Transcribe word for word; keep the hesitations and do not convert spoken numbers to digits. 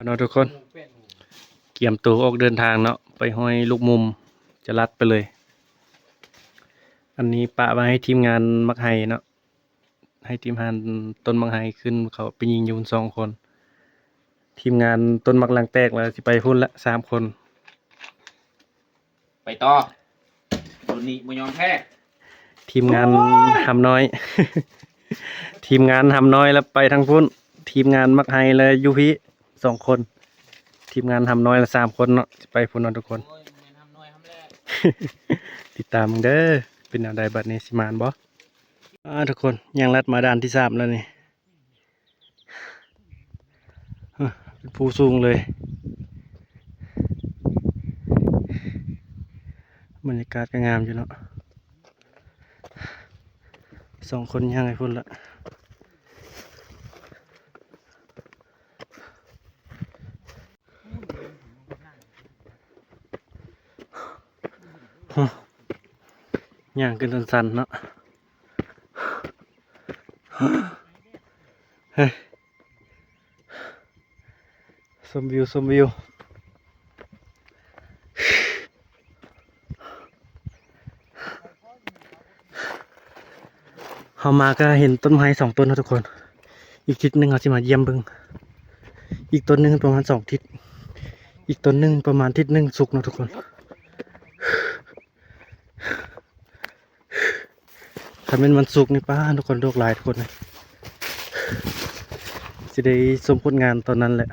เนาะทุกคน เตรียมตัวออกเดินทางเนาะ ไปห้อยลูกมุม จะลัดไปเลย อันนี้ปะไว้ให้ทีมงานมักไฮเนาะ ให้ทีมงานต้นมักไฮขึ้น เขาไปยิงอยู่สองคน ทีมงานต้นมักลังแตกแล้วสิไปพุ่นละสามคน ไปต่อ รุ่นนี้บ่ยอมแพ้ ทีมงานหำน้อย ทีมงานหำน้อยแล้วไปทางพุ่น ทีมงานมักไฮและยูพีสองคน ทีมงานหำน้อยละสามคนเนาะ สิไปพุ่นเนาะทุกคน โอ้ย แม่นหำน้อยหำแล ติดตามเด้อ เป็นแนวใดบัดนี้สิมานบ่ อ่า ทุกคน ย่างลัดมาด่านที่สามแล้วนี่ เฮ้อ เป็นภูสูงเลย บรรยากาศก็งามอยู่เนาะ สองคนย่างไปพุ่นละ ย่างขึ้นสันๆเนาะ เฮ้ย ชมวิว ชมวิว เฮามาก็เห็นต้นไม้สองต้นนะทุกคน อีกทิศหนึ่งเฮาสิมาเยี่ยมเบิ่ง อีกต้นหนึ่งประมาณสองทิศ อีกต้นหนึ่งประมาณทิศหนึ่งสุกเนาะทุกคน คันแม่นวันศุกร์นี่ป้า ทุกคน ดอกหลายทุกคนนะ สิได้ชมผลงานตอนนั้นแหละ